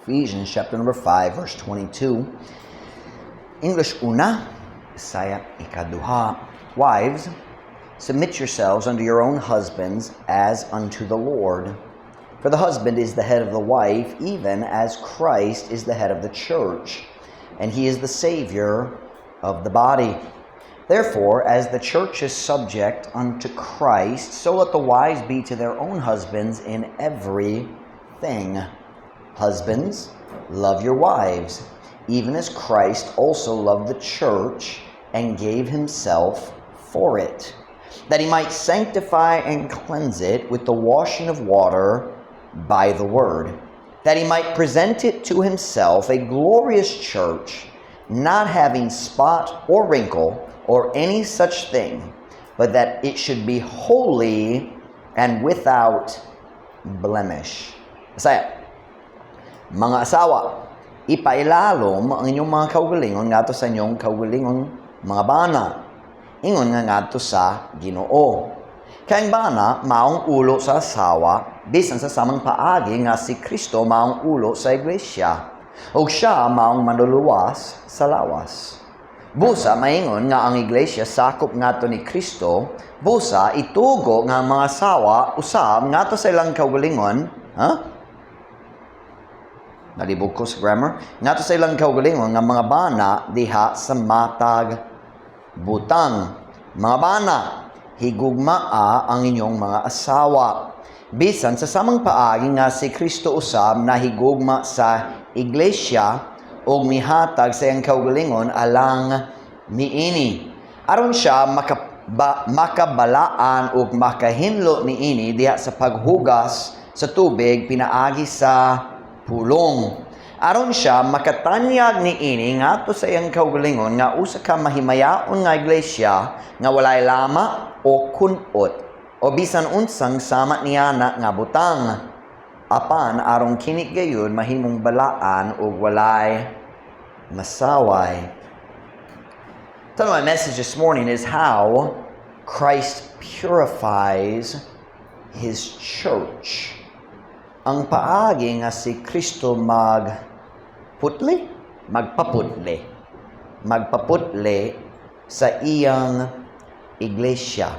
Ephesians chapter number 5, verse 22. English una, Bisaya ikaduha. Wives, submit yourselves unto your own husbands as unto the Lord. For the husband is the head of the wife, even as Christ is the head of the church, and he is the Savior of the body. Therefore, as the church is subject unto Christ, so let the wives be to their own husbands in every thing. Husbands, love your wives, even as Christ also loved the church and gave himself for it, that he might sanctify and cleanse it with the washing of water by the word, that he might present it to himself a glorious church, not having spot or wrinkle or any such thing, but that it should be holy and without blemish. Bisaya. Mga asawa, ipailalom ang inyong mga kaugalingon ngadto sa inyong kaugalingong mga bana. Ingon nga ngadto sa Ginoo. Kay ang bana maong ulo sa asawa, bisan sa samang paagi nga si Kristo maong ulo sa iglesia, ug siya maong manluluwas sa lawas. Busa maingon nga ang iglesia sakop ngadto ni Kristo, busa itugo nga ang mga asawa usab ngadto sa ilang kaugalingon, ha? Nalibog ko sa grammar. Ngadto sa ilang kaugalingon nga mga bana diha sa matag butang. Mga bana, higugmaa ang inyong mga asawa, bisan sa samang paagi nga si Kristo usab nahigugma sa iglesia ug mihatag sa iyang kaugalingon alang niini, aron siya makabalaan ug makahinlo niini diha sa paghugas sa tubig pinaagi sa pulong, aron siya makatanyag niini ngadto sa iyang kaugalingon nga usa ka mahimayaon nga iglesia nga walay lama o kun-ot o bisan unsang sama niana nga butang, apan aron kini gayud mahimong balaan ug walay masaway. So my message this morning is how Christ purifies His church. Ang paagi nga si Kristo magputli, magpaputli, magpaputli sa iyang iglesia.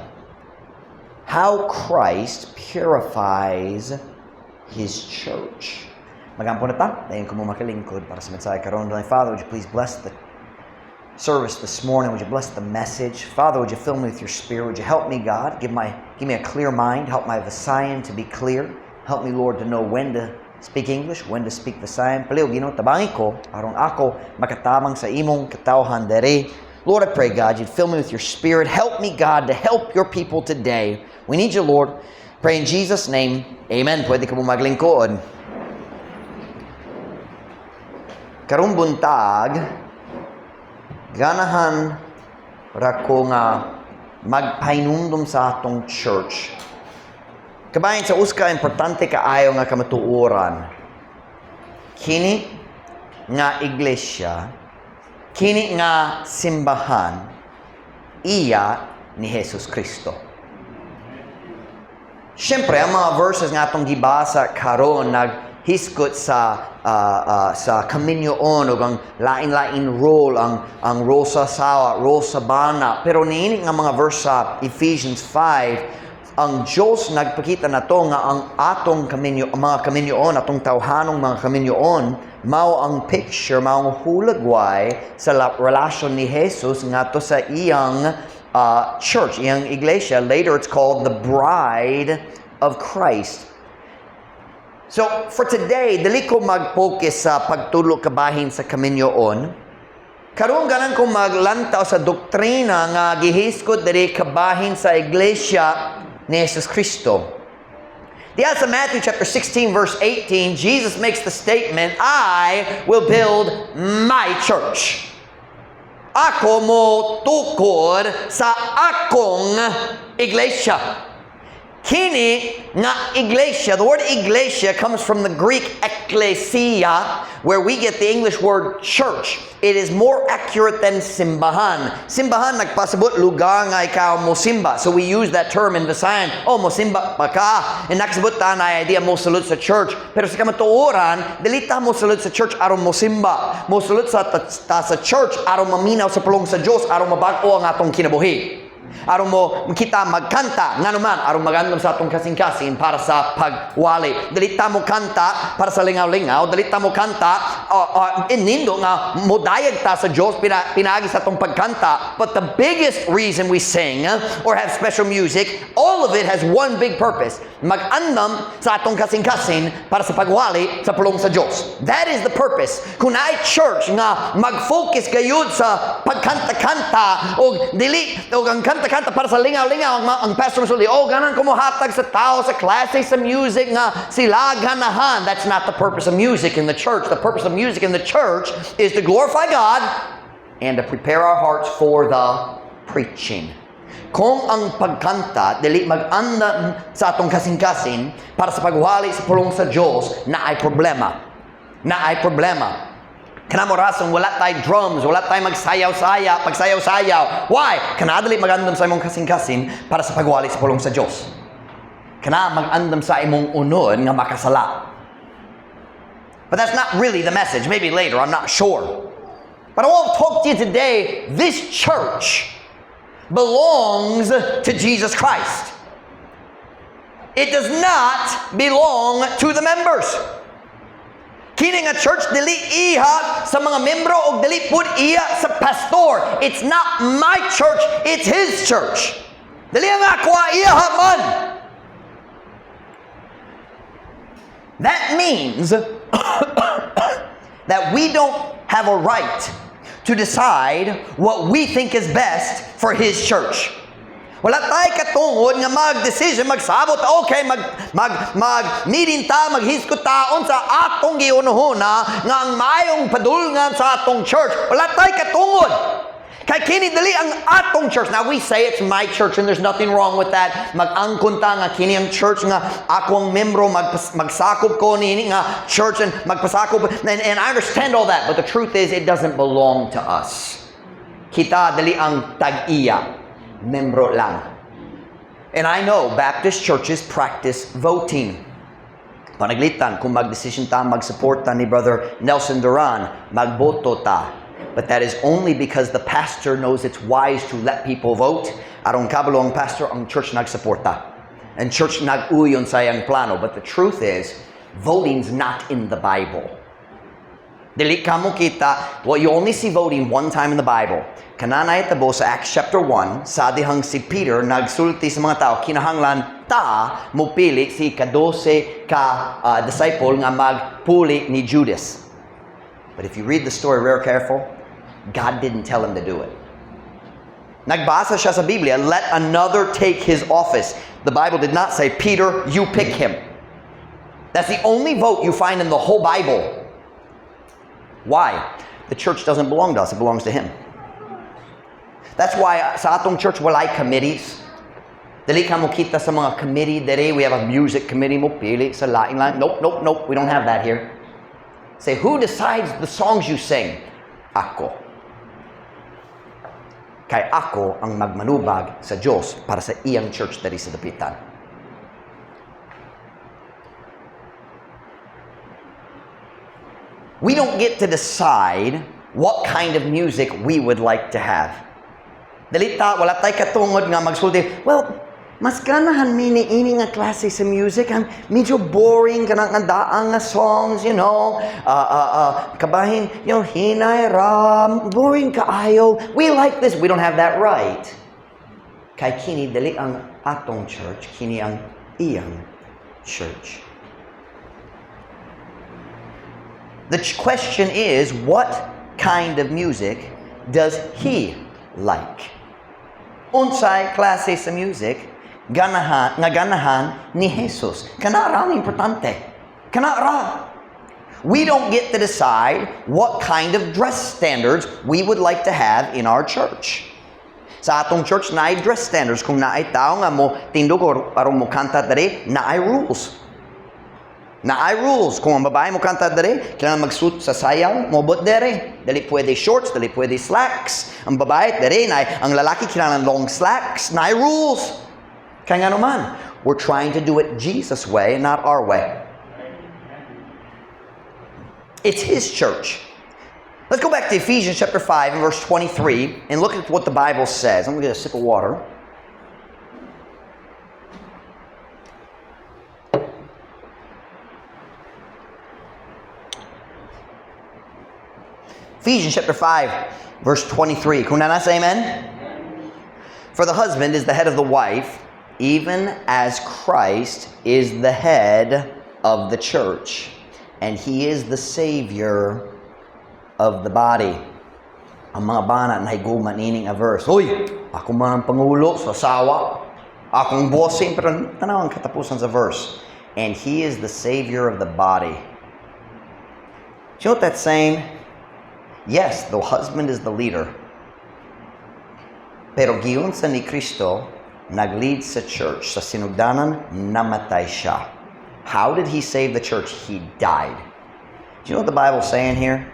How Christ purifies His church. Magampo na ta, dayon ko mo makalingkod para sa mensahe karon. My Father, would you please bless the service this morning? Would you bless the message? Father, would you fill me with your Spirit? Would you help me, God? Give me a clear mind. Help my Visayan to be clear. Help me, Lord, to know when to speak English, when to speak Visayan. Palihog, Ginoo, tabangi ko, aron ako makatabang sa imong katawhan diri. Lord, I pray, God, you'd fill me with your Spirit. Help me, God, to help your people today. We need you, Lord. Pray in Jesus' name. Amen. Pwede ka mo maglingkod. Karong buntag, ganahan ra ko nga magpahinumdum sa atong church kabahin sa usa ka importante kaayo nga kamatuoran. Kini nga iglesia, kini nga simbahan, iya ni Jesus Kristo. Siyempre, ang mga verses nga atong gibasa karon naghisgot sa kaminyoon ug ang lain-lain role, ang role sa asawa, role sa bana. Pero niini nga mga verse sa Ephesians 5, ang Diyos nagpakita na to nga ang atong kaminyo, ang mga kaminyoon, atong tawhanong mga kaminyoon, mao ang picture, mao ang hulagway sa relasyon ni Jesus ngadto sa iyang church, iyang iglesia. Later it's called the bride of Christ. So, for today, dili ko mag-focus sa pagtudlo kabahin sa kaminyoon. Karon ganahan ko maglantaw sa doktrina nga gihisgot diri kabahin sa iglesia ni Jesus Kristo. Diya sa Matthew chapter 16 verse 18, Jesus makes the statement, "I will build my church." Ako mo tukod sa akong iglesia. Kini nga iglesia, the word iglesia comes from the Greek ekklesia, where we get the English word church. It is more accurate than simbahan. Simbahan nagpasabot lugar nga ikaw mosimba. So we use that term in Visayan. "Oh, mosimba pa ka?" And nakasabot ta na idea mosulod sa church. Pero sa kamatuoran, dili ta mosulod sa church aron mosimba. Mosulod sa ta sa church aron maminaw sa pulong sa Dios, aron mabag-o ang atong kinabuhi. Aron mo kita magkanta, ngano man, aron magandam sa atong kasing-kasing para sa pagwali. Dili ta mo kanta para sa lingaw-lingaw, dili ta mo kanta inindo nga modayag ta sa Dios pinaagi sa atong pagkanta. But the biggest reason we sing or have special music, all of it has one big purpose: mag-andam sa atong kasing-kasing para sa pagwali sa pulong sa Dios. That is the purpose. Kung naay church nga mag-focus gayud sa pagkanta-kanta og dili og ang kanta-kanta para sa lingaw-lingaw, ang pastor musulti, "Oh, ganahan ko mohatag sa tao sa klase sa music nga sila ganahan." That's not the purpose of music in the church. The purpose of music in the church is to glorify God and to prepare our hearts for the preaching. Kung ang pagkanta dili mag-andam sa atong kasing-kasing para sa pagwali sa pulong sa Dios, naay problema. Naay problema. Kana mao rason wala tay drums, wala tay magsayaw-sayaw, pagsayaw-sayaw. Why? Kana dili magandam sa imong kasing-kasing para sa pagwali sa pulong sa Dios. Kana mag-andam sa imong unod nga makasala. But that's not really the message. Maybe later, I'm not sure. But I want to talk to you today. This church belongs to Jesus Christ. It does not belong to the members. Kini nga church dili iha sa mga membro o dili pud iya sa pastor. It's not my church, it's his church. Dili ang ako, iya man. That means that we don't have a right to decide what we think is best for his church. Wala tay katungod nga mag-decision, magsabot, okay, mag mag mag meeting ta, maghiskot ta unsa atong giunohona nga ang maayong padulngan sa atong church. Wala tay katungod. Kay kini dili ang atong church. Now we say it's my church and there's nothing wrong with that. Mag-angkon ta nga kini ang church nga ako ang membro, magsakop ko niini nga church and magpasakop and I understand all that, but the truth is it doesn't belong to us. Kita dili ang tag-iya, membro lang. And I know Baptist churches practice voting. Panaglitan, kung mag-decision ta, mag-support ta ni Brother Nelson Duran, magboto ta. But that is only because the pastor knows it's wise to let people vote. Aron kabalo ang pastor, ang church nagsuporta. And church nag-uyon sa iyang plano. But the truth is, voting's not in the Bible. Dili ka mo kita, well, you only see voting one time in the Bible. Kana nahitabo sa Acts chapter 1, sa dihang si Peter nagsulti sa mga tao, kinahanglan ta mupili si kadose ka disciple nga magpuli ni Judas. But if you read the story real careful, God didn't tell him to do it. Nagbasa siya sa Biblia, "Let another take his office." The Bible did not say, "Peter, you pick him." That's the only vote you find in the whole Bible. Why? The church doesn't belong to us, it belongs to him. That's why sa atong church walay committees. Dili ka mo kita sa mga committee dere. We have a music committee mo pili sa lain lang. Nope. We don't have that here. Say, "Who decides the songs you sing?" Ako. Kay ako ang magmanubag sa Diyos para sa iyang church diri sa Dapitan. We don't get to decide what kind of music we would like to have. Dili ta, wala tay katungod nga magsulti, "Well, mas ganahan mi ni ini nga klase sa music. Ang medyo boring kanang nga daang nga songs. Kabahin, hinay ra, boring kaayo. We like this." We don't have that right. Kay kini dili ang atong church, kini ang iyang church. The question is, what kind of music does he like? Unsay klase sa music ganahan nga ganahan ni Jesus? Kana ra ang importante. Kana ra. We don't get to decide what kind of dress standards we would like to have in our church. Sa atong church, naay dress standards. Kung naay tao nga mo tindog or aron mo kanta diri, naay rules. Naay rules. Kung ang babae mo kanta diri, kailangan magsuot sa sayaw, mobot diri. Dili pwede shorts, dili pwede slacks. Ang babae diri, naay, ang lalaki kailangan long slacks, naay rules. Kaya nga naman, we're trying to do it Jesus' way, not our way. It's His church. Let's go back to Ephesians chapter 5 and verse 23 and look at what the Bible says. I'm going to get a sip of water. Ephesians chapter 5, verse 23. Kung naa na, say amen? For the husband is the head of the wife, even as Christ is the head of the church, and he is the Savior of the body. Ang mga bana nahigugma nining a verse. Uy, ako man ang pangulo sa asawa. Akong bossing. Pero tanaw ang katapusan sa verse. And he is the Savior of the body. Do you know what that's saying? Yes, the husband is the leader. Pero giunsa ni Kristo, nag-lead sa church. Sa sinugdanan, namatay siya. How did he save the church? He died. Do you know what the Bible's saying here?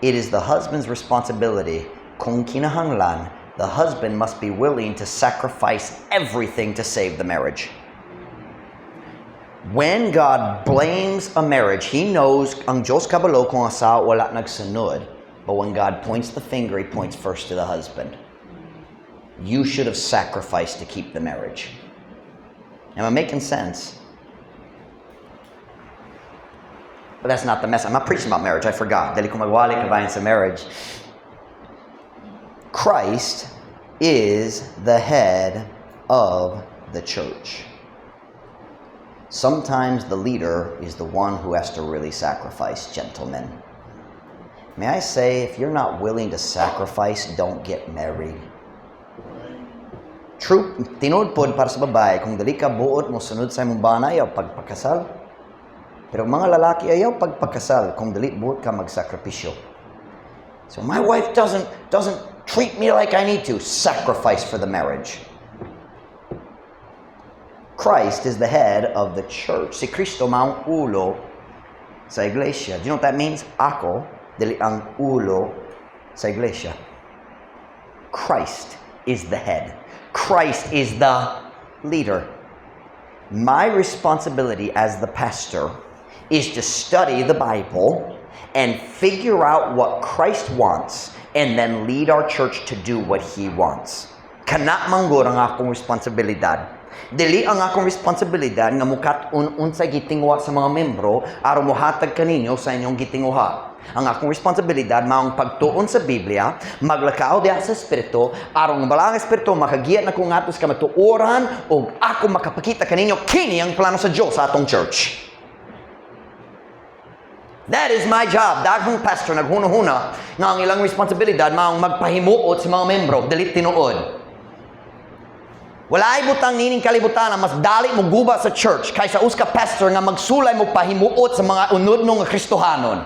It is the husband's responsibility. Kung kinahanglan, the husband must be willing to sacrifice everything to save the marriage. When God blames a marriage, He knows ang Diyos kabalo kung asawa wala nagsunod. But when God points the finger, He points first to the husband. You should have sacrificed to keep the marriage. Am I making sense? But that's not the message. I'm not preaching about marriage. I forgot. Dili ko magwali kabahin sa marriage. Christ is the head of the church. Sometimes the leader is the one who has to really sacrifice, gentlemen. May I say, if you're not willing to sacrifice, don't get married. True, tinuod pod para sa babae, kung dili ka buot mo sunod sa imong bana, ayaw pagpakasal. Pero mga lalaki, ayaw pagpakasal kung dili buot ka magsakripisyo. So my wife doesn't treat me like I need to. Sacrifice for the marriage. Christ is the head of the church. Si Kristo maong ulo sa iglesia. Do you know what that means? Ako, dili ang ulo sa iglesia. Christ is the head. Christ is the leader. My responsibility as the pastor is to study the Bible and figure out what Christ wants and then lead our church to do what He wants. Kana man gud ang akong responsibilidad. Dili ang akong responsibilidad nga mukat-on unsa gitinguha sa mga membro aron mohatag kaninyo sa inyong gitinguha. Ang akong responsibilidad maong pagtuon sa Biblia, maglakaw diha sa Espiritu, aron ang Balaang Espiritu makagiya nako ngadto sa kamatuoran ug ako makapakita kaninyo kini ang plano sa Dios sa atong church. That is my job. Daghang pastor naghuna-huna nga ang ilang responsibilidad maong magpahimuot sa mga membro, dili tinuod. Wala ay butang nining kalibutan ang mas dali mo guba sa church kaysa usa ka pastor nga magsulay mo pahimuot sa mga unod nga Kristohanon.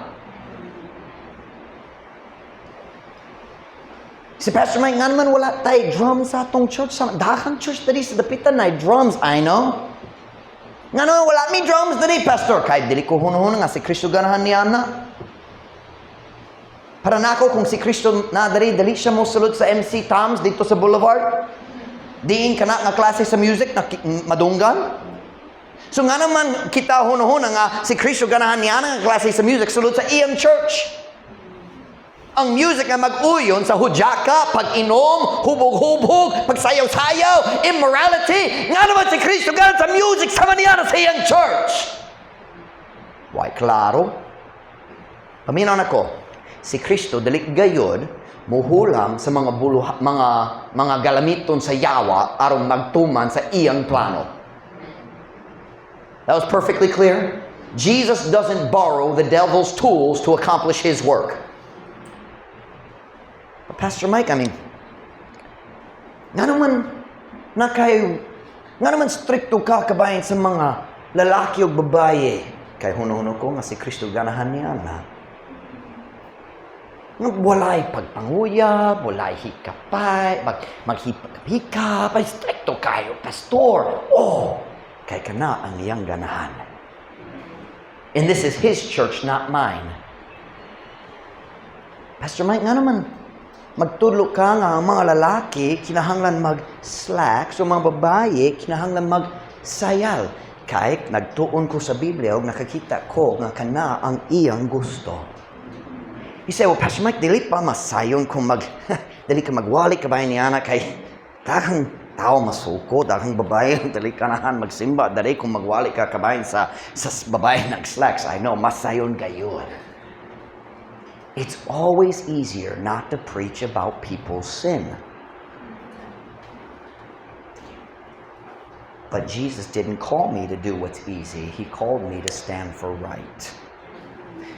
Si Pastor Mike, nga naman wala tay drums sa atong church. Sa daghang church diri sa dapitan na drums, I know. Nga naman wala mi drums diri, Pastor. Kay dili ko hunahuna nga si Kristo ganahan niya na. Para nako kung si Kristo na diri, dali siya mo sulod sa MC Toms dito sa Boulevard. Diin kana nga klase sa music na madunggan. So nga naman kita hunahuna nga si Kristo ganahan niya nga klase sa music sulod sa iyang church. Ang music nga mag-uyon sa hudyaka, pag-inom, hubog-hubog, pagsayaw-sayaw, immorality. Nga naman si Kristo ganahan sa music sama niya na sa iyang church. Why, klaro. Paminaw nako, si Kristo dili gayod muhulam sa mga buluha, mga galamiton sa yawa aron magtuman sa iyang plano. That was perfectly clear. Jesus doesn't borrow the devil's tools to accomplish his work. But Pastor Mike, I mean, nga naman stricto ka kabahin sa mga lalaki o babae. Kay huno-huno ko nga si Kristo ganahan niya na. Walay pagpanguyab, walay hikapay, maghikap, ay strikto kayo, pastor. Oh, kay kana ang iyang ganahan. And this is his church, not mine. Pastor Mike, nga naman, magtudlo ka nga ang mga lalaki kinahanglan mag-slacks o mga babae kinahanglan magsayal. Kay nagtuon ko sa Biblia ug nakakita ko nga kana ang iyang gusto. You say, "Well, Pastor Mike, dili pa masayon kung dili ka magwali ka ba niya na kay daghang tao masuko, daghang babae, dili ka nahan magsimba, dali kung magwali ka kabahin sa babae nag-slacks." I know, masayon gayon. It's always easier not to preach about people's sin. But Jesus didn't call me to do what's easy. He called me to stand for right.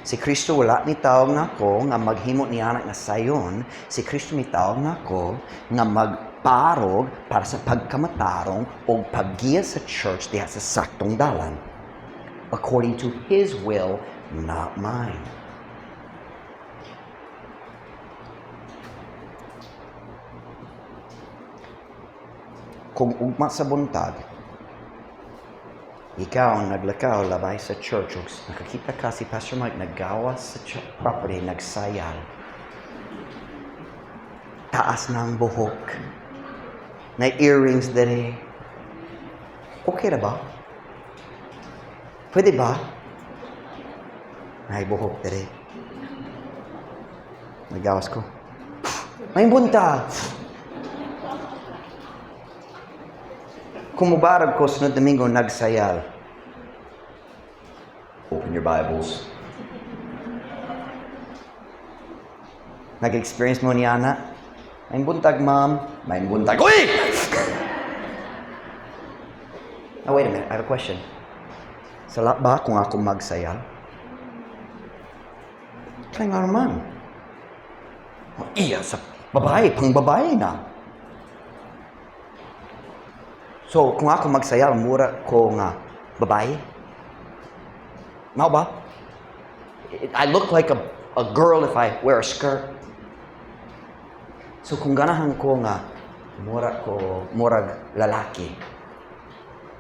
Si Kristo wala ni tawag nako nga maghimo ni anak nga sayon. Si Kristo mitawag nako nga magparog para sa pagkamatarong o paggiya sa church diha sa saktong dalan. According to His will, not mine. Kung ugma sa buntag, ikaw naglakaw labay sa church, ug nakakita ka si Pastor Mike naggawas sa property, nagsayal. Taas na ang buhok. Na earrings dere. Okay ra ba? Pwede ba? May buhok dere. Naggawas ko. May buntag. Kung mubarag ko sunod Domingo, nagsayal. Open your Bibles. Nag-experience mo niya na? May buntag, ma'am. May buntag. Uy! Now, wait a minute. I have a question. Sala ba kung ako magsayal? Kaya nga naman. Iya, sa babae, pang babae na. So, kung ako magsayal, mura ko nga babae? Mao ba? I look like a girl if I wear a skirt. So, kung ganahan ko nga mura ko, murag lalaki,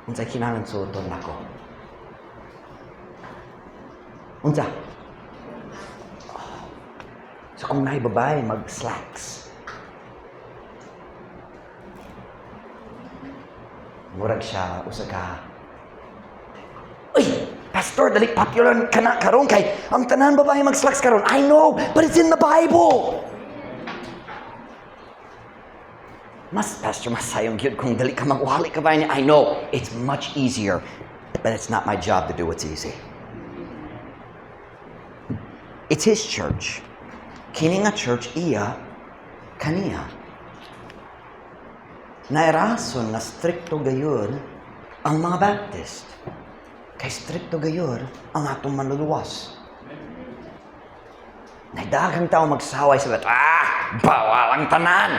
unsa kinahanglan suoton nako? Unsa? So, kung naay babae, mag-slacks. Murag siya, usa ka. Uy! Pastor, dali popular ka na karon kay ang tanan babae mag-slacks karon. I know, but it's in the Bible. Mas, Pastor, mas sayong gyud kung dali ka magwali ka ba niya. I know, it's much easier, but it's not my job to do what's easy. It's His church. Kini nga church iya kaniya. Nairason nga strikto gayud ang mga Baptist. Kay strikto gayud ang atong manluluwas. Naidaghang tao magsaway sa bawal ang tanan.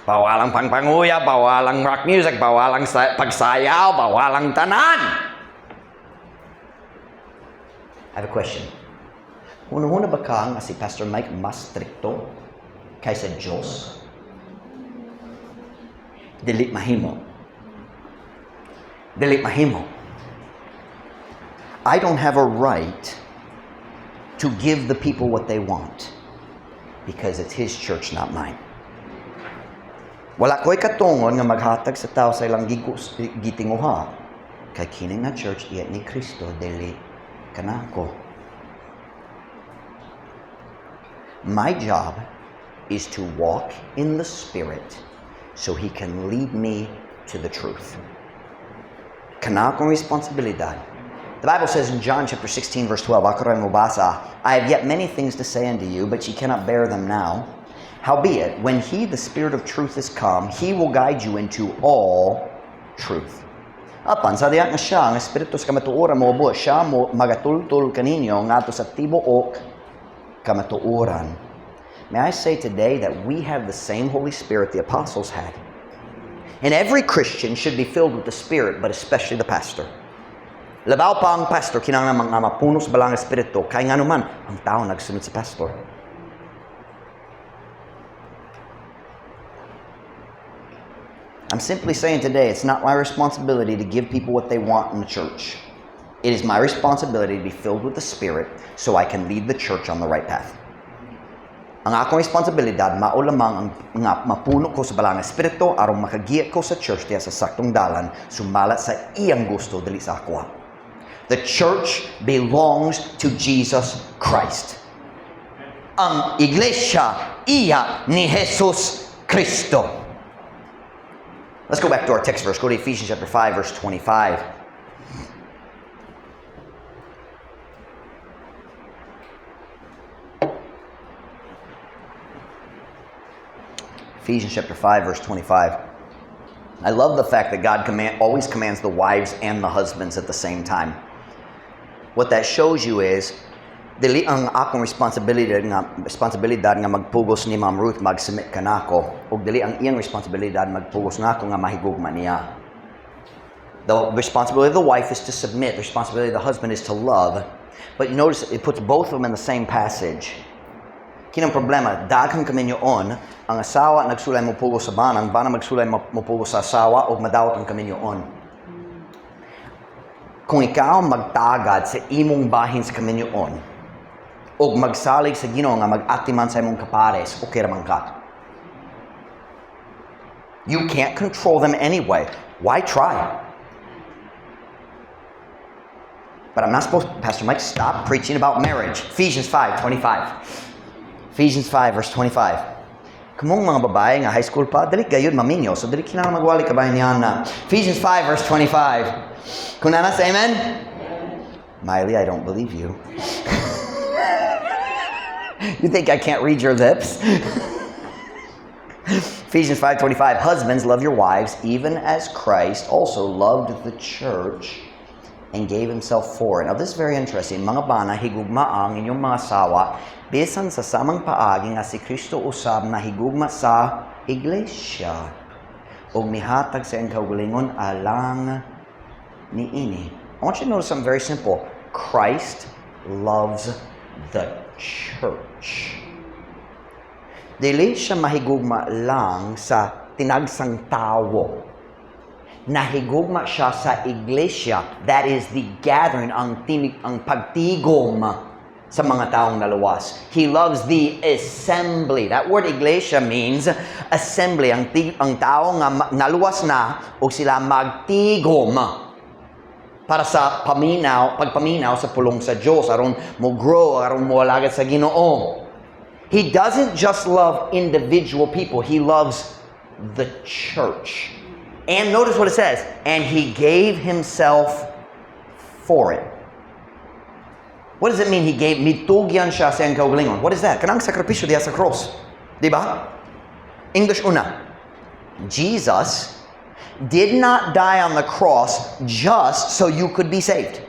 Bawal ang pangpanguya, bawal ang rock music, bawal ang pagsayaw, bawal ang tanan. I have a question. Huna-huna ba ka nga si Pastor Mike mas strikto kaysa Diyos? Dili mahimo. Dili mahimo. I don't have a right to give the people what they want because it's His church, not mine. Wala ko'y katungon nga maghatag sa tao sa ilang gitinguha. Kay kini nga church iya ni Kristo, dili kanako. My job is to walk in the Spirit so He can lead me to the truth. Kana akong responsibilidad. The Bible says in John chapter 16 verse 12, ako rin mobasa, "I have yet many things to say unto you, but ye cannot bear them now. Howbeit, when He, the Spirit of truth, is come, He will guide you into all truth. Apan, sa diya nga siya, ang Espiritu sa kamatuoran mo, siya mo magatultul kaninyo ngadto sa tibuok kamatuoran." May I say today that we have the same Holy Spirit the apostles had. And every Christian should be filled with the Spirit, but especially the pastor. Labaw pa ang pastor, kinahanglan mga mapuno sa Balaang Espiritu, kay nga naman, ang tao nagsunod sa pastor. I'm simply saying today, it's not my responsibility to give people what they want in the church. It is my responsibility to be filled with the Spirit so I can lead the church on the right path. Ang akong responsibilidad, mao lamang ang nga mapuno ko sa Balaang Espiritu aron makagiya ko sa church diha sa saktong dalan, sumala sa iyang gusto, dili sa ako. The church belongs to Jesus Christ. Ang iglesia iya ni Jesus Kristo. Let's go back to our text verse. Go to Ephesians chapter 5, verse 25. Ephesians chapter 5, verse 25. I love the fact that God always commands the wives and the husbands at the same time. What that shows you is, dili ang akong responsibilidad nga magpugos ni Ma'am Ruth mag-submit kanako, ug dili ang iyang responsibilidad magpugos nako nga mahigugma niya. The responsibility of the wife is to submit. The responsibility of the husband is to love. But you notice it puts both of them in the same passage. Kinang problema, daghang kaminyoon, ang asawa nagsulay mo pugos sa bana, ang bana magsulay mo pugos sa asawa, o madawat ang kaminyoon. Kung ikaw magtagad sa imong bahin sa kaminyoon, o magsalig sa Ginoo nga mag-atiman sa imong kapares, okay ra man ka. You can't control them anyway. Why try? But I'm not supposed to, Pastor Mike, stop preaching about marriage. Ephesians 5:25. Ephesians 5, verse 25. Kamong mga babae nga high school pa, dali gayud maminyo. So dali kinahanglan magwali ka ba niyan na. Ephesians 5, verse 25. Kung naa na, say amen? Miley, I don't believe you. You think I can't read your lips? Ephesians 5:25, husbands, love your wives, even as Christ also loved the church and gave himself for it. Now this is very interesting. Mga bana, higugma ang inyong mga asawa, bisan sa samang paagi nga si Kristo usab nahigugma sa iglesia ug mihatag sa iyang kaugalingon alang niini. I want you to notice something very simple. Christ loves the church. Dili siya mahigugma lang sa tinagsang tawo. Nahigugma siya sa iglesia. That is the gathering, ang pagtigom sa mga taong naluwas. He loves the assembly. That word iglesia means assembly. Ang tao nga naluwas na o sila magtigom para sa pagpaminaw sa pulong sa Diyos, aron mo grow, aron mo alagad sa Ginoo. He doesn't just love individual people, he loves the church. And notice what it says, and he gave himself for it. What does it mean he gave? Mitugyan siya sa iyang kaugalingon. What is that? Kanang sakripisyo diha sa cross. Di ba? English una. Jesus did not die on the cross just so you could be saved.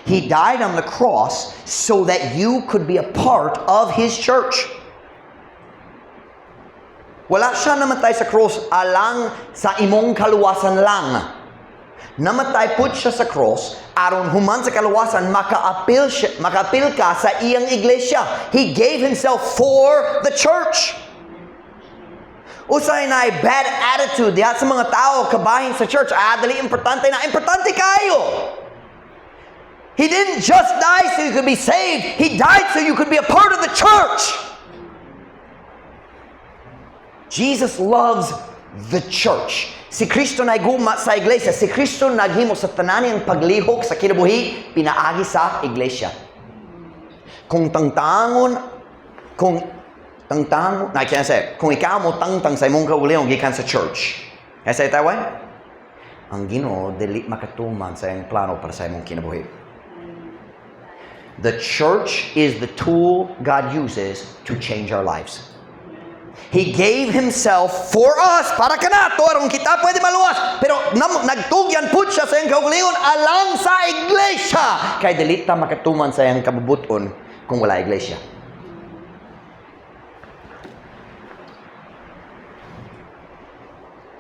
He died on the cross so that you could be a part of His church. Wala siya namatay sa cross alang sa imong kaluwasan lang. Namatay pud siya sa cross aron human sa kaluwasan makaapil ka sa iyang iglesia. He gave himself for the church. Usay na bad attitude diha sa mga tao kabahin sa church. Dali importante na. Importante kayo. He didn't just die so you could be saved. He died so you could be a part of the church. Jesus loves the church. Si Kristo nahigugma sa iglesia. Si Kristo naghimo sa tanan niyang paglihok sa kinabuhi, pinaagi sa iglesia. Kung tangtangon, kung tangtangon, I can't say, kung ikaw mo tangtang sa imong kaugalingon gikan sa church. Can I say it that way? Ang Ginoo dili makatuman sa iyang plano para sa imong kinabuhi. The church is the tool God uses to change our lives. He gave Himself for us para kanato aron kita pwede maluwas. Pero nagtugyan pud siya sa iyang kaugalingon alang sa iglesia. Kay dili ta makatuman sa iyang kabubuton kung wala iglesia.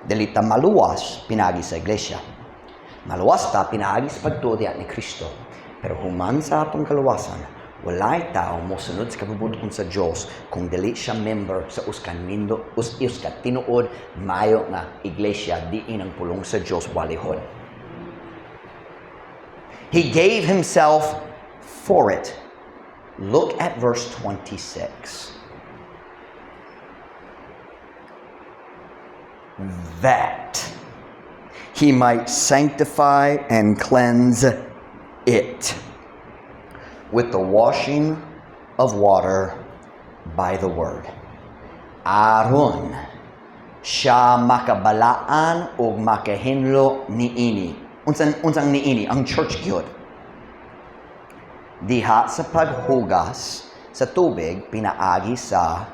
Dili ta maluwas pinaagi sa iglesia. Maluwas ta pinaagi sa pagtuo diha ni Kristo. Pero human sa atong kaluwasan, Walay tao mosunod sa kabubut-on sa Dios kung dili siya member sa usa ka tinuod maayo nga iglesia diin ang pulong sa Dios walihon. He gave himself for it. Look at verse 26. That he might sanctify and cleanse it with the washing of water by the word. Aron siya makabalaan og makahinlo niini. Unsang niini? Ang church gyud. Diha sa paghugas sa tubig pinaagi sa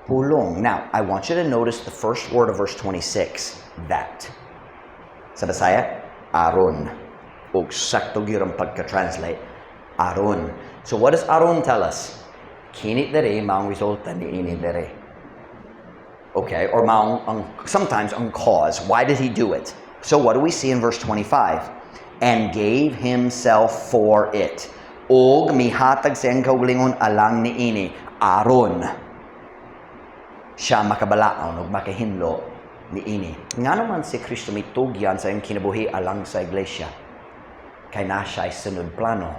pulong. Now, I want you to notice the first word of verse 26, "that." Sa Bisaya, "aron." Og sakto gyud ang pagka-translate, "aron." So what does "aron" tell us? Kini dere maong resulta niini dere. Okay, or maong ang, sometimes ang cause. Why did he do it? So what do we see in verse 25? "And gave himself for it." Og mihatag sa iyang kaugalingon alang niini, aron siya makabalaon ug makahinlo niini. Ngano man si Kristo mitugyan sa iyang kinabuhi alang sa iglesia? Kay naa siya sunod plano,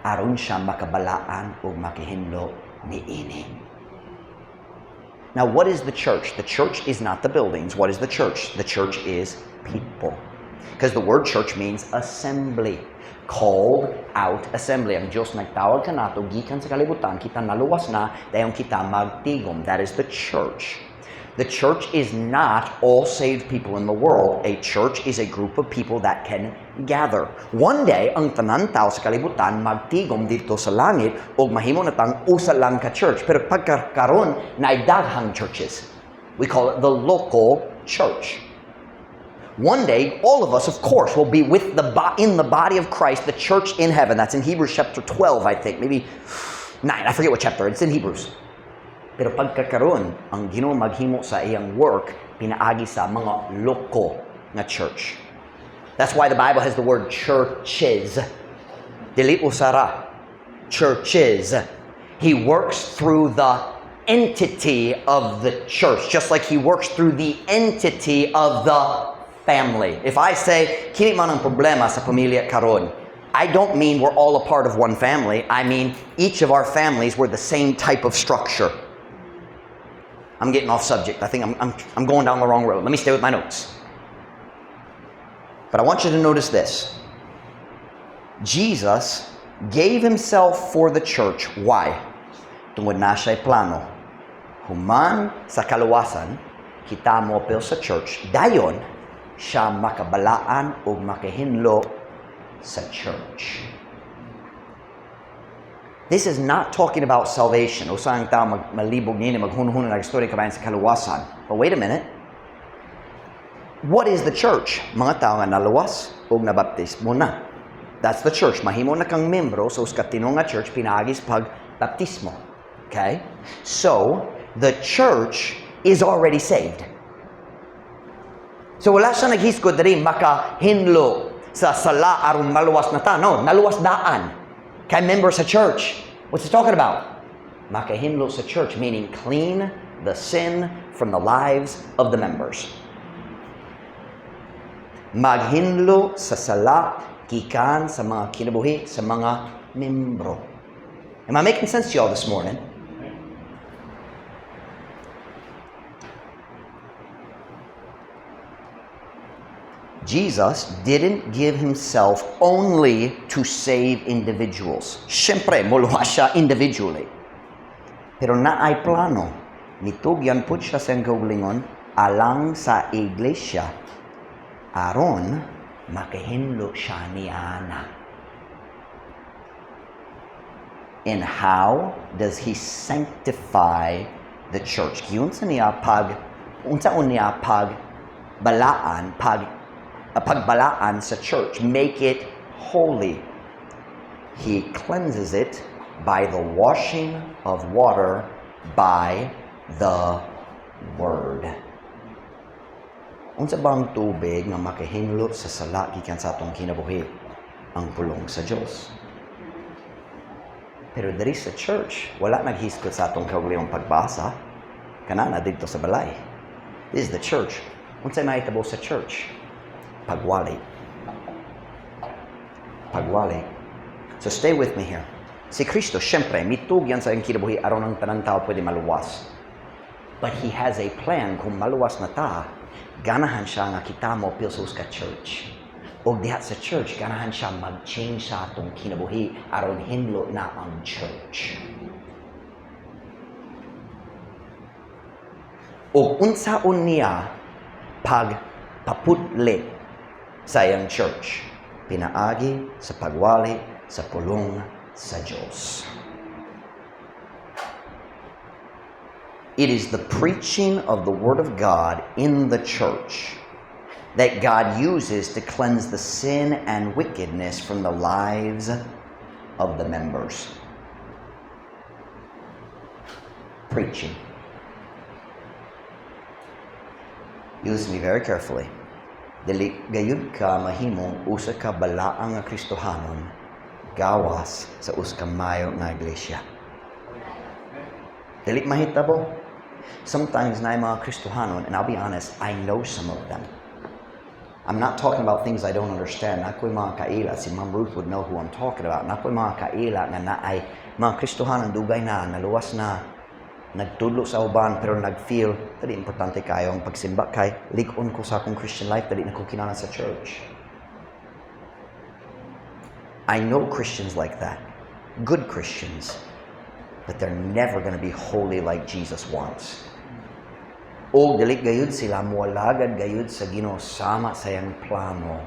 aron siya makabalaan ug makahinlo niini. Now, what is the church? The church is not the buildings. What is the church? The church is people. Because the word "church" means assembly. Called out assembly. Ang Diyos nagtawag kanato gikan sa kalibutan, kita naluwas na, dayon kita magtigom. That is the church. The church is not all saved people in the world. A church is a group of people that can gather. One day, ang tanan tao sa kalibutan magtigom didto sa langit ug mahimo na tang usa lang ka church. Pero pagkakaron, naay daghang churches. We call it the local church. One day, all of us, of course, will be in the body of Christ, the church in heaven. That's in Hebrews chapter 12, I think. Maybe 9. I forget what chapter. It's in Hebrews. Pero pagkakaron, ang Ginoo maghimo sa iyang work pinaagi sa mga loko nga church. That's why the Bible has the word "churches." Dili usa ra. Churches. He works through the entity of the church, just like he works through the entity of the family. If I say, "Kini man ang problema sa pamilya karon," I don't mean we're all a part of one family. I mean each of our families were the same type of structure. I'm getting off subject. I think I'm going down the wrong road. Let me stay with my notes. But I want you to notice this. Jesus gave himself for the church. Why? Tungod naa siya'y plano. Human sa kaluwasan, kita moapil sa church. Dayon, siya makabalaan o makahinlo sa church. This is not talking about salvation. Usa ang tao malibog niini, maghunahuna ng istorya kabahin sa kaluwasan. But wait a minute. What is the church? Mga tao nga naluwas o nabaptismo na. That's the church. Mahimo na kang membro sa usa ka tinuod nga church pinaagi sa pagbaptismo. Okay? So, the church is already saved. So wala siya naghisgod diri makahinlo sa sala aron maluwas na ta. No, naluwas daan. Kay member sa church. What's he talking about? Makahinlo sa church, meaning clean the sin from the lives of the members. Maghinlo sa sala gikan sa mga kinabuhi sa mga membro. Am I making sense to y'all this morning? Jesus didn't give himself only to save individuals. Siyempre, muluwas siya individually. Pero naay plano. Nitugyan pud siya sa kaugalingon alang sa iglesia aron makahinlo siya niana. And how does he sanctify the church? Giunsa niya pag balaan pag pagbalaan sa church? Make it holy. He cleanses it by the washing of water by the word. Unsa bang tubig nga makahinlo sa sala gikan sa atong kinabuhi? Ang pulong sa Dios. Pero diri sa church, wala naghisgot sa atong kaugalingong pagbasa. Kana na didto sa balay. This is the church. Unsay mahitabo sa church? Pagwali. Pagwali. So stay with me here. Si Kristo, syempre, mitugyan sa iyang kinabuhi aron ang tanang tao pwede maluwas. But He has a plan. Kung maluwas na ta, ganahan siya nga kita mo sa ka church. O diha sa church, ganahan siya mag-change sa atong kinabuhi aron hinlo na ang church. O unsaon niya pagpaputli sa iyang church? Pinaagi sa pagwali sa pulong sa Diyos. It is the preaching of the Word of God in the church that God uses to cleanse the sin and wickedness from the lives of the members. Preaching. You listen to me very carefully. Dili gayud ka mahimong usa ka balaang nga Kristohanon gawas sa usa ka mayo nga iglesia. Dili mahitabo. Sometimes naay mga Kristohanon, and I'll be honest, I know some of them. I'm not talking about things I don't understand. Naa ko'y mga kaila, si Ma'am Ruth would know who I'm talking about. Naa ko'y mga kaila nga naay mga Kristohanon dugay na, naluwas na, nagtudlo sa uban pero nag-feel, dili importante kayo ang pagsimba kay lig-on ko sa akong Christian life, dili na ko kinahanglan sa church. I know Christians like that. Good Christians. But they're never going to be holy like Jesus wants. O dili gayud sila mualagad gayud sa Ginoo sama sa iyang plano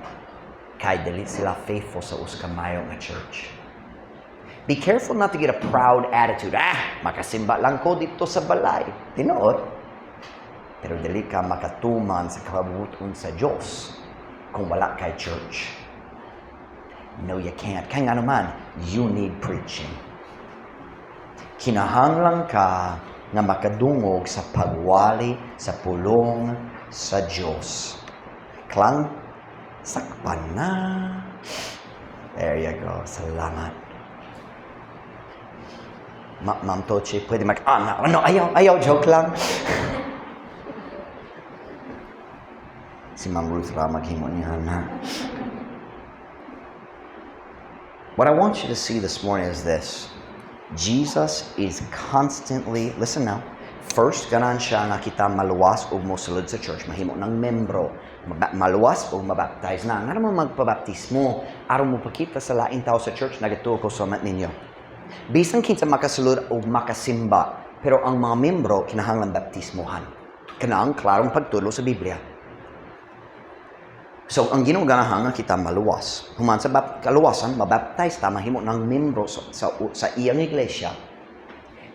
kay dili sila faithful sa usa ka mayo nga church. Be careful not to get a proud attitude. "Ah, makasimba lang ko didto sa balay." Tinuod. Pero dili ka makatuman sa kabubut-on sa Dios kung wala kay church. No, you can't. Kaya nga naman, you need preaching. Kinahanglan ka nga makadungog sa pagwali sa pulong sa Dios. Klang, sakpan na. There you go. Salamat. Ma'am Tochi, pwede mag... Ah, no, no, ayaw, ayaw, joke lang. Si Ma'am Ruth ra maghimo niya na. What I want you to see this morning is this. Jesus is constantly, listen now, first, ganahan siya nga kita maluwas o mosulod sa church, mahimo ng membro, maluwas o mabaptize na. Nga naman magpabaptismo, aron mo pakita sa laing tao sa church, nagatuo ko sa ninyo. Bisan kinsa makasulod o makasimba, pero ang mga membro kinahanglan baptismohan. Kanang klarong pagtulo sa Biblia. So, ang Ginoo ganahan nga kita maluwas. Human sa kaluwasan, mabaptize ta, mahimo ng membro sa iyang iglesia.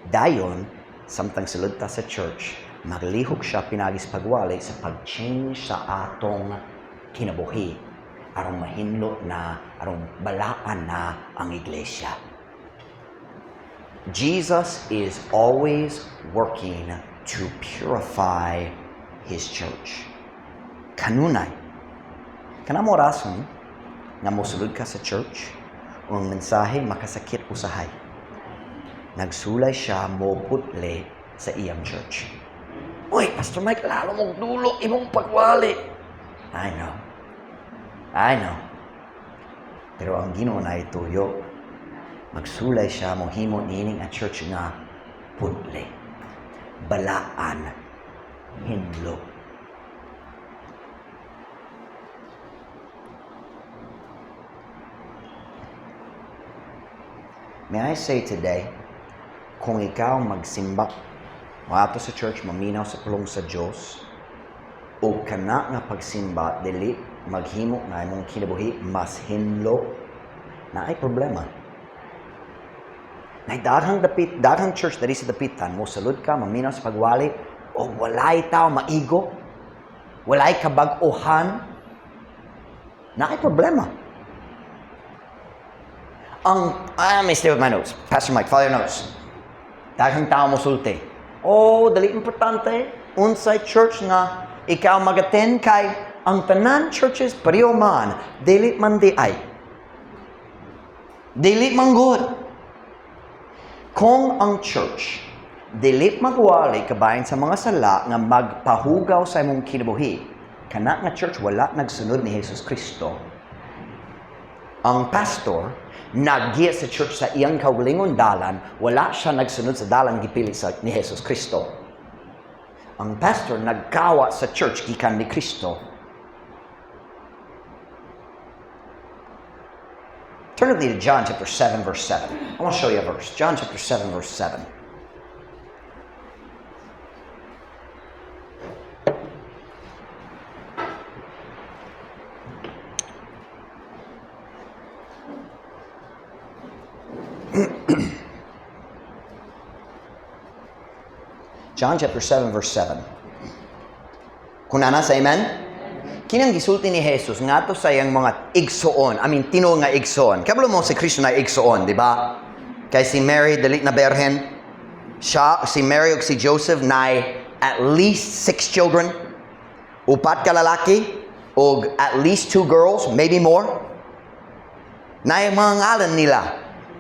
Dayon, samtang sulod ta sa church, maglihok siya pinaagi sa pagwali sa pag-change sa atong kinabuhi aron mahinlo na, aron balaan na ang iglesia. Jesus is always working to purify His church. Kanunay. Kana mo rason nga mosulod ka sa church o ang mensahe makasakit usahay. Nagsulay siya mo putli sa iyang church. "Uy, Pastor Mike, lalo mong dulo imong pagwali." I know. I know. Pero ang Ginoo na ituyo. Magsulay siya mo himo niining a church nga putli. Balaan. Hinlo. May I say today, kung ikaw magsimba, moadto sa church, maminaw sa pulong sa Diyos, o kana nga pagsimba, dili maghimo nga imong kinabuhi mas hinlo, naay problema. Nay daghang dapit, daghang church diri sa dapitan, mo salud ka, maminaw sa pagwali, o walay tao maigo, walay kabag-ohan, naay problema. Ang, ah, may stay with my notes. Pastor Mike, follow your notes. Daghang tao mo sulti. "Oh, dili importante unsay church nga ikaw mag-attend kay ang tanan churches pareho man." Dili man diay. Dili man good. Kung ang church dili magwali kabahin sa mga sala nga magpahugaw sa imong kinabuhi, kana nga church wala nagsunod ni Jesus Kristo. Ang pastor naggiya sa church sa iyang kaugalingon dalan, wala siya nagsunod sa dalan gipili sa ni Jesus Kristo. Ang pastor nagkawa sa church gikan ni Kristo. Turn with me to John chapter 7, verse 7. I want to show you a verse. John chapter 7, verse 7. John chapter 7, verse 7. Kung naa na, say amen? Kinang gisulti ni Jesus ngadto sa iyang mga igsoon. I mean, tinuod nga igsoon. Kabalo mo si Kristo na igsoon, di ba? Kay si Mary dili na berhen. Siya, si Mary ug si Joseph na at least six children. Upat ka lalaki ug at least two girls, maybe more. Naay mga ngalan nila.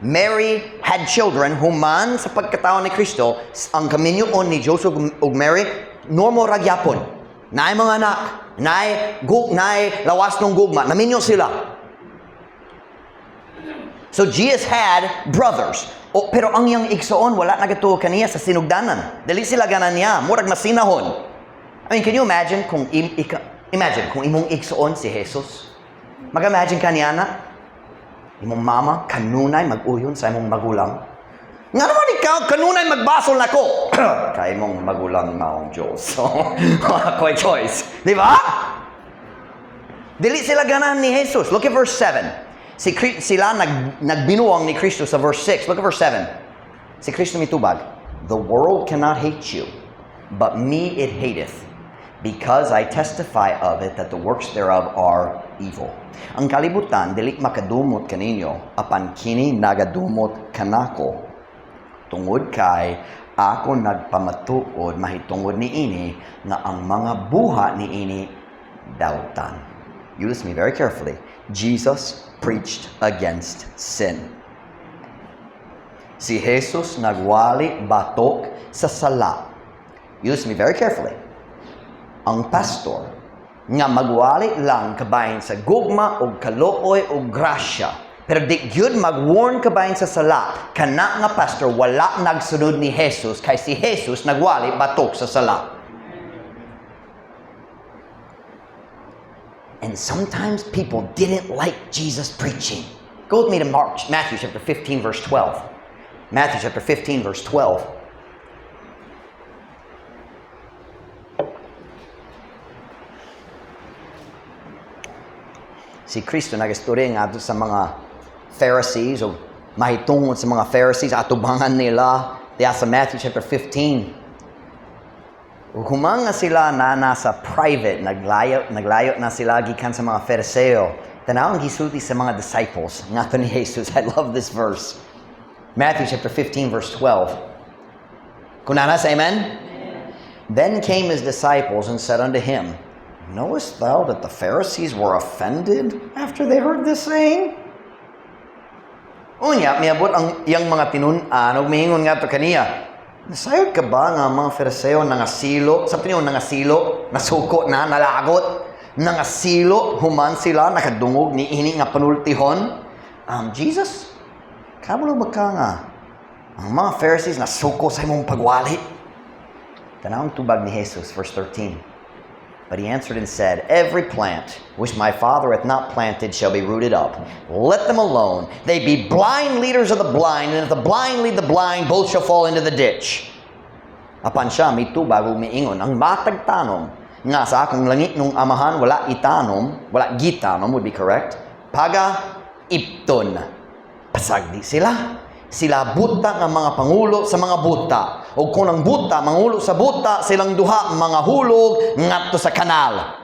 Mary had children human sa pagkatao ni Kristo, ang kaminyoon ni Joseph ug Mary normal ra gyapon. Naay mga anak, naay lawas ng gugma, naminyo sila. So Jesus had brothers. O, pero ang iyang igsoon wala nagatuo kaniya sa sinugdanan. Dili sila ganan niya, murag masinahon. I mean, can you imagine kung imagine kung imong igsoon si Jesus? Mag-imagine ka niya na? Imong mama kanunay mag-uyon sa imong magulang. Nga naman ikaw, kanunay magbasol nako. Kay imong magulang maong Diyos. So, ako'y choice. Di ba? Dili sila ganahan ni Jesus. Look at verse 7. Sila nagbinuang ni Kristo sa verse 6. Look at verse 7. Si Kristo mitubag, "The world cannot hate you, but me it hateth, because I testify of it that the works thereof are evil." Ang kalibutan dili makadumot kaninyo, apan kini nagadumot kanako tungod kay ako nagpamatuod mahitungod niini nga ang mga buhat niini dautan. You listen to me very carefully. Jesus preached against sin. Si Jesus nagwali batok sa sala. You listen to me very carefully. Ang pastor nga magwali lang kabahin sa gugma o kaluoy o grasya, pero di gyud mag-warn kabahin sa sala, kana nga pastor wala nagsunod ni Jesus, kay si Jesus nagwali batok sa sala. And sometimes people didn't like Jesus preaching. Go with me to Matthew chapter 15, verse 12. Matthew chapter 15, verse 12. Si Kristo nagistorya ngadto sa mga Pharisees o mahitungod sa mga Pharisees, atubangan nila diya sa Matthew chapter 15. Ug human nga sila na nasa private, naglayo na sila gikan sa mga Fariseo. Tanaw ang gisulti sa mga disciples ngadto ni Jesus. I love this verse. Matthew chapter 15 verse 12. Kung naa na, say amen? Then came his disciples and said unto him, "Knowest thou that the Pharisees were offended after they heard this saying?" Unya, miabot ang iyang mga tinun-an ug miingon ngadto kaniya, "Nasayod ka ba nga ang mga Fariseo nangasilo?" Sa niyo nangasilo, nasuko na, nalagot. Nangasilo, human sila, nakadungog ni ini nga panultihon. Jesus, kabalo ba ka nga ang mga Pharisees nasuko sa imong pagwali? Tanawang tubag ni Jesus, verse 13. But he answered and said, "Every plant which my Father hath not planted shall be rooted up. Let them alone. They be blind leaders of the blind, and if the blind lead the blind, both shall fall into the ditch." Apan siya mitubag ug miingon, "Ang matag tanom nga sa akong langitnong Amahan wala itanom," wala gitanom would be correct, "paga ipton." Pasagdi sila. Sila buta nga mga pangulo sa mga buta. O kung ang buta, mangulo sa buta, silang duha mga hulog ngadto sa kanal.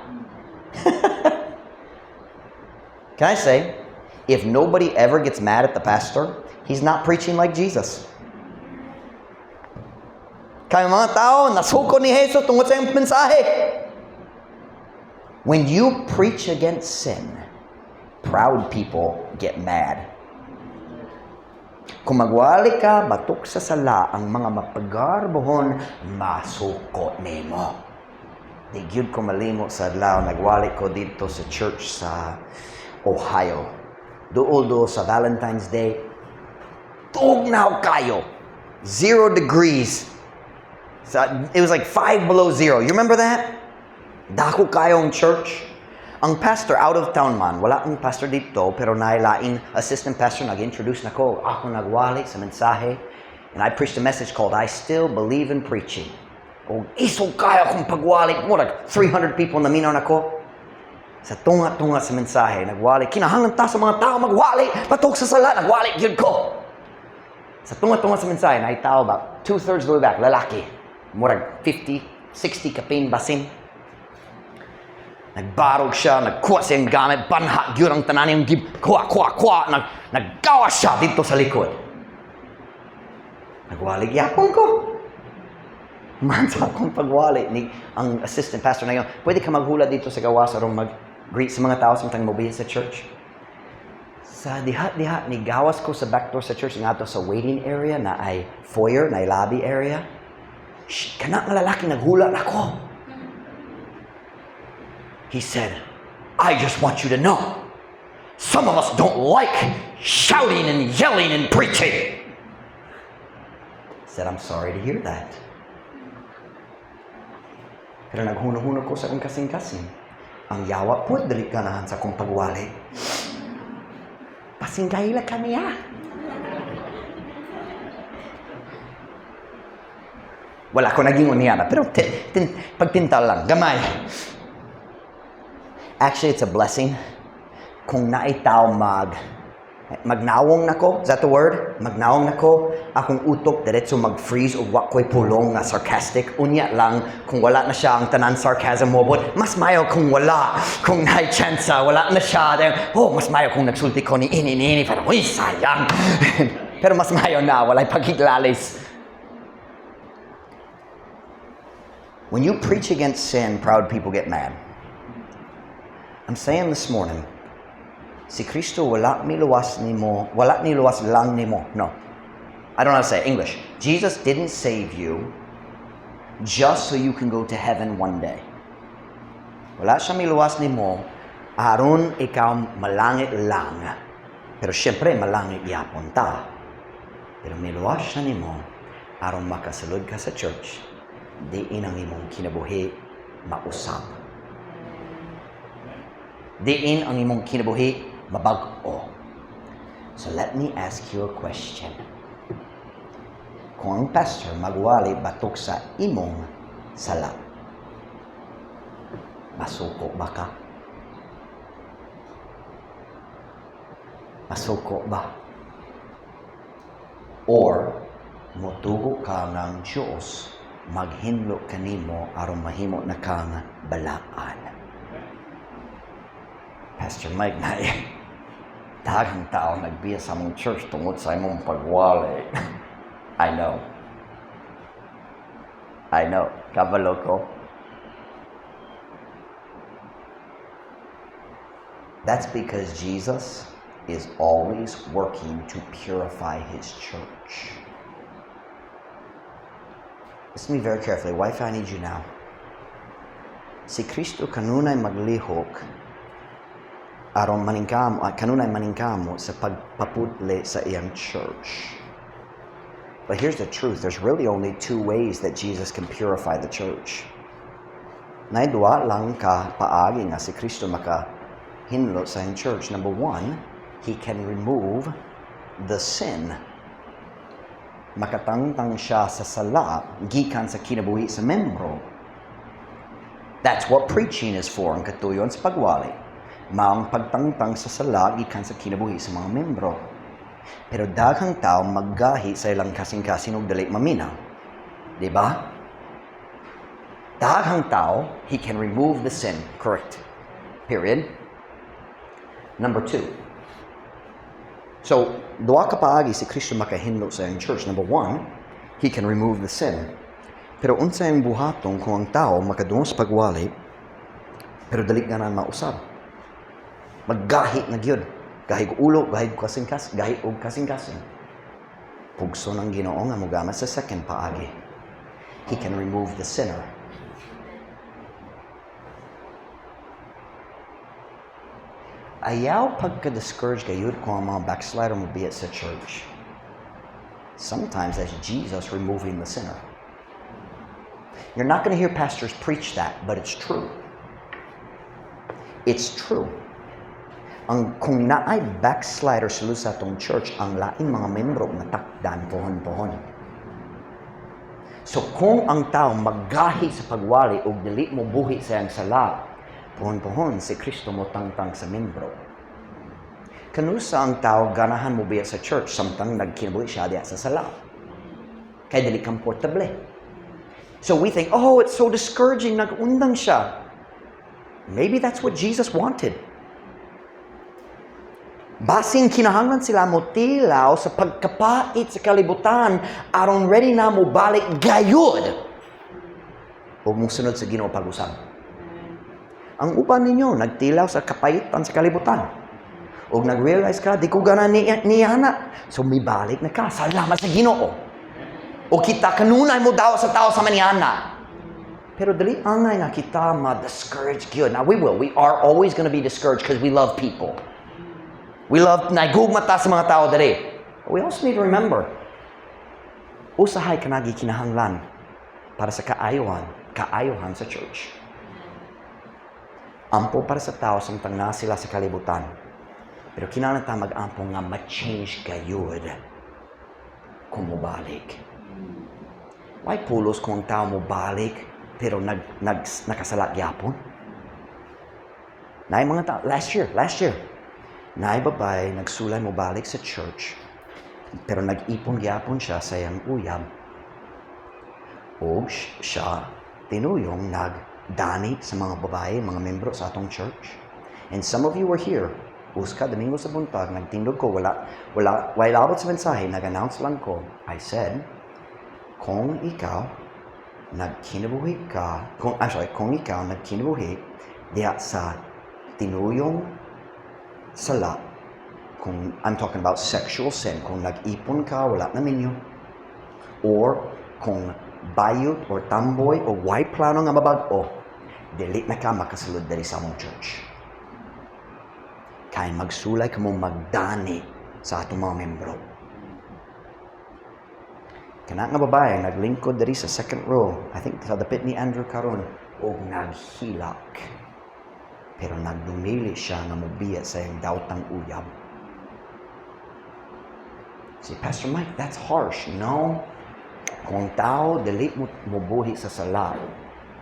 Can I say, if nobody ever gets mad at the pastor, he's not preaching like Jesus. Kaya mga tao, nasuko ni Jesus tungod sa iyang mensahe. When you preach against sin, proud people get mad. Kung magwali ka, batok sa sala, ang mga mapagarbohon, masuko nimo. Di gyud ko malimot sa adlaw, nagwali ko dito sa church sa Ohio. Duol do sa Valentine's Day. Tugnaw kayo. 0 degrees. So, it was like 5 below zero. You remember that? Dako kayong church. Ang pastor out of town man, wala ang pastor dito, pero nailaing assistant pastor nag-introduce nako. Ako nagwali sa mensahe. And I preached a message called "I Still Believe in Preaching." O isog kayo akong pagwali. More like 300 people na minaw nako. Sa tunga-tunga sa mensahe, nagwali. Kinahanglan ta sa mga tao magwali. Batok sa sala, nagwali gyud ko. Sa tunga-tunga sa mensahe, naay tao ba, two-thirds the way back, lalaki. Murag 50, 60 kapin basin. Nagbarog siya, nagkuha siyang gamit, banha, gyud ang tanan niyang gib, kuha, kuha, kuha, naggawa siya dito sa likod. Nagwali gyapon ko. Man sa akong pagwali ni ang assistant pastor na yun, "Pwede ka maghula dito sa gawas aron mag-greet sa mga tao samtang mobiya sa church." Sa diha-diha, ni gawas ko sa back door sa church ngadto sa waiting area na ay foyer, na ay lobby area. Shh, kana nga lalaki naghula nako. He said, "I just want you to know, some of us don't like shouting and yelling and preaching." I said, "I'm sorry to hear that." Pero naghuno-huno ko sa akong kasing-kasing. Ang yawa po, dili ganahan sa akong pagwali. Basin kaila ka niya. Wala ko naging niya na, pero pagtintal lang, gamay. Actually, it's a blessing kung naay tao magnawong nako, is that the word? Magnawong nako, akong utok diretso mag-freeze ug wa ko'y pulong nga sarcastic. Unya lang kung wala na siya ang tanan sarcasm mo, but mas mayo kung wala, kung naay chance wala na siya. Then, oh, mas mayo kung nagsulti ko ni ini ni ini, pero uy, sayang. Pero mas mayo na, walay pagiglalis. When you preach against sin, proud people get mad. I'm saying this morning, si Kristo wala miluwas nimo, wala niluwas lang nimo. No. I don't know how to say it. English. Jesus didn't save you just so you can go to heaven one day. Wala siya miluwas nimo aron ikaw malangit lang. Pero syempre malangit yapon ta. Pero miluwas siya nimo aron makasulod ka sa church, diin ang imong kinabuhi mausab. Diin ang imong kinabuhi mabag-o. So let me ask you a question. Kung ang pastor magwali batok sa imong sala, masuko ba ka? Masuko ba? Or motugo ka ng Diyos maghinlo kanimo aron mahimo na kang balaan? "Pastor Mike, na daghang tao nagbiya sa among church tungod sa imong pagwali." I know. I know. Kabalo ko. That's because Jesus is always working to purify His church. Listen to me very carefully. Wife, I need you now. Si Kristo kanunay maglihok aron maningkamo, kanunay maningkamo sa pagpaputli sa iyang church. But here's the truth. There's really only two ways that Jesus can purify the church. Naay duha lang ka paagi nga si Kristo makahinlo sa iyang church. Number one, He can remove the sin. Makatangtang siya sa sala gikan sa kinabuhi sa membro. That's what preaching is for, ang katuyon sa pagwali. Maong pagtangtang sa sala gikan sa kinabuhi sa mga membro. Pero daghang tao maggahi sa ilang kasing-kasing og dali maminaw. Di ba? Daghang tao, He can remove the sin. Correct. Period. Number two. So, duha ka paagi si Kristo makahinlo sa iyang church. Number one, He can remove the sin. Pero unsa ang buhaton kung ang tao makadungog sa pagwali, pero dali ganahan mausab? Maggahi na gyud. Gahi og ulo, gahi og kasing-kasing, gahi og kasing-kasing. Pugso ng Ginoo nga mogamit sa second paagi. He can remove the sinner. Ayaw pagka-discourage gayud kung ang mga backslider mo biya sa church. Sometimes that's Jesus removing the sinner. You're not going to hear pastors preach that, but it's true. It's true. Ang kung naay backslider sulod sa atong church, ang laing mga membro matakdan pohon-pohon. So kung ang tao maggahi sa pagwali og dili mo buhi sa iyang sala, pohon-pohon si Kristo mo tangtang sa membro. Kanusa ang tao ganahan mo biya sa church samtang nagkinabuhi siya diya sa sala? Kay dili komportable. So we think, "Oh, it's so discouraging, nag-undang siya." Maybe that's what Jesus wanted. Basin kinahanglan sila mo tilaw sa pagkapait sa kalibutan aron ready na mo balik gayud ug mosunod sa Ginoo pag-usab. Ang uban ninyo nagtilaw sa kapaitan sa kalibutan. Ug nag-realize ka, "Di ko gana ni niyana." So mibalik na ka. Salamat sa Ginoo. O kita kanunay mo daw sa tao sa maniana. Pero dili angay nga kita ma-discourage gyud. Now we will. We are always going to be discouraged because we love people. We love nagugma ta sa mga tao diri. But we also need to remember, usahay kanagi kinahanglan para sa kaayuhan sa church. Ampo para sa tao samtang naa sila sa kalibutan. Pero kinahanglan ta mag-ampo nga ma-change gayud kung mobalik. Why pulos kung ang tao mobalik pero nag, nag, nakasala gyapon? Naay mga tao, last year, naay babae, nagsulay mo balik sa church, pero nag-ipon gyapon siya sa iyang uyab. Og siya, tinuyong nagdani sa mga babae, mga membro sa atong church. And some of you were here. Uska, Domingo sa buntag, nagtindog ko, wala abot sa mensahe, nag-announce lang ko. I said, kung ikaw nagkinabuhi ka, kung, I'm sorry, kung ikaw nagkinabuhi diha sa tinuyong sala, kung I'm talking about sexual sin, kung nag-ipon ka, wala na minyo, or kung bayot or tamboy o way plano nga mabag-o, dili na ka makasulod diri sa among church. Kay magsulay ka mo magdani sa atong mga membro. Kana nga babae naglingkod diri sa second row, I think sa dapit ni Andrew karon, og naghilak. Pero nagdumili siya nga mobiya sa iyang dawtang uyab. Si "Pastor Mike, that's harsh." No. Kung ang tao dili mo mobuhi sa sala,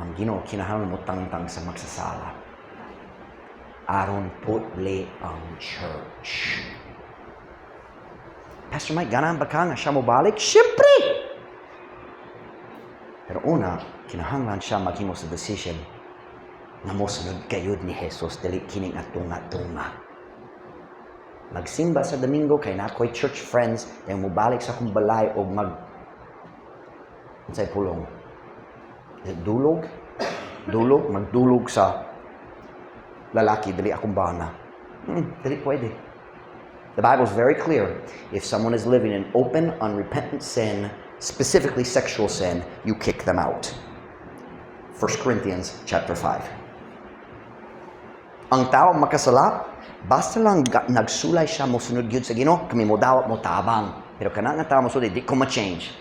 ang Ginoo kinahanglan mo tangtang sa magsasala. Aron putli ang church. "Pastor Mike, ganahan ba ka nga siya mobalik?" Siyempre! Pero una, kinahanglan siya maghimo sa decision nga mosunod gayud ni Jesus, dili kini nga tunga-tunga. Magsimba sa Domingo kay naa ko'y church friends, kay mobalik sa akong balay og mag, unsay pulong? Is it dulog? Dulog? Magdulog sa lalaki, dili akong bana. Dili pwede. The Bible is very clear. If someone is living in open, unrepentant sin, specifically sexual sin, you kick them out. 1 Corinthians chapter 5. Ang tao makasala, basta lang nagsulay siya mo sunod gyud sa Ginoo, kami mo dawat mo tabang. Pero kana nga tao mo sulay, di ko ma-change.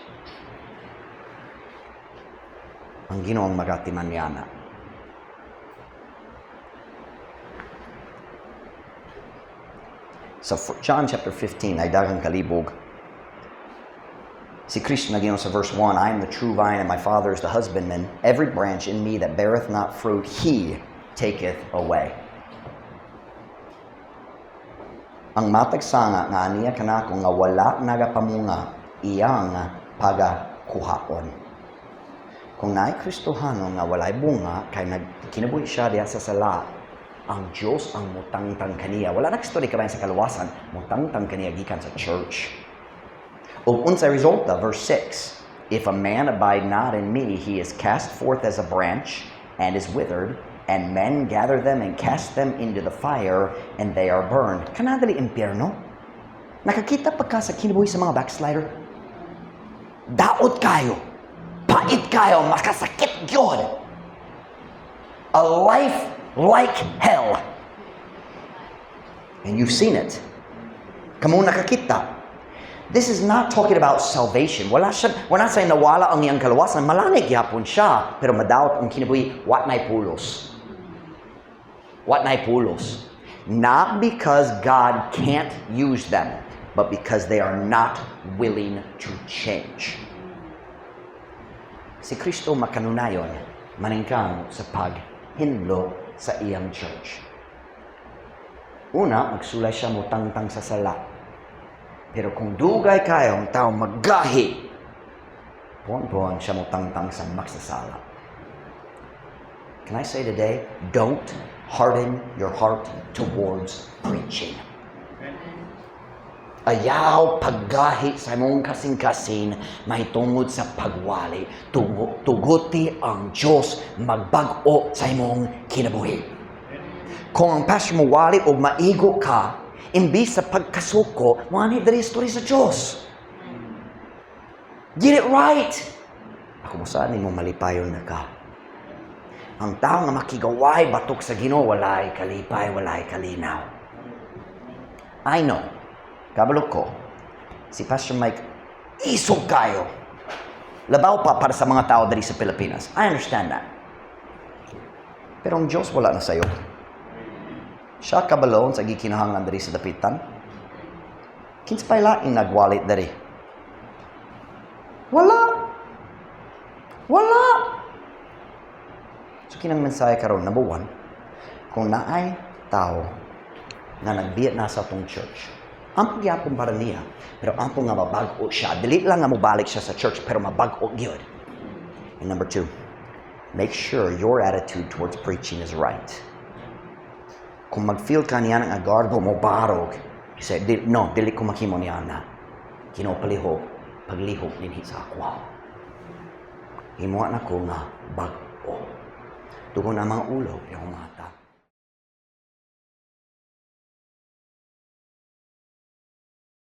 Ang Ginoo ang magatiman niana. Sa John chapter 15 ay daghang kalibog. Si Kristo nag sa verse 1, "I am the true vine and my Father is the husbandman. Every branch in me that beareth not fruit, he taketh away." Ang matag sanga nga aniya kanako nga wala nagapamunga, iyang pagakuhaon. Kung naay Kristohano nga walay bunga, kay nagkinabuhi siya diha sa sala, ang Diyos ang mutangtang kaniya. Wala na story kabayan sa kaluwasan, mutangtang kaniya gikan sa church. Ug unsay resulta, verse 6, "If a man abide not in me, he is cast forth as a branch and is withered, and men gather them and cast them into the fire, and they are burned." Kanadali impyerno? Nakakita pa ka sa kinabuhi sa mga backslider? Daot kaayo. Pait kaayo, makasakit gyud. A life like hell. And you've seen it. Kamo nakakita. This is not talking about salvation. Wala siya, we're not saying nawala ang iyang kaluwasan. Malanay gyapon siya. Pero madaot ang kinabuhi, wa nay pulos. Wa nay pulos. Not because God can't use them, but because they are not willing to change. Si Kristo makanunayon, maningkamot sa paghinlo sa iyang church. Una, magsulay siya mo tangtang sa sala. Pero kung dugay kaayo ang tao maggahi, puan-puan siya mo tangtang sa magsasala. Can I say today, don't harden your heart towards preaching. Ayaw paggahi sa imong kasing-kasing mahitungod sa pagwali. Tuguti ang Diyos magbag-o sa imong kinabuhi. Kung ang pastor mo wali o maigo ka, imbis sa pagkasuko, mo diri story sa Diyos. Get it right. Ako mo saan mo malipayon na ka. Ang tao nga makigaway batok sa Ginoo, walay kalipay, walay kalinaw. I know, kabalo ko, si Pastor Mike, isog kaayo. Labaw pa para sa mga tao diri sa Pilipinas. I understand that. Pero ang Diyos, wala na sa'yo. Siya kabalo sa gikinahanglan diri sa Dapitan. Kinsa pa'y laing nagwali diri? Wala. Wala. So kinang mensahe karon, number one, kung naay tao nga nagbiya na sa atong church, ampo gyapon para niya, pero ampo nga mabag-o siya. Dili lang nga mobalik siya sa church, pero mabag-o gyud. And number two, make sure your attitude towards preaching is right. Kung mag-feel ka niya ng agarbo mo barog, you say, "Di, no, dili ko maghimo niya na. Ginoo, palihog, paglihok dinhi sa ako. Himoa na ko nga bag-o." Tugon ang mga ulo, iyong mata.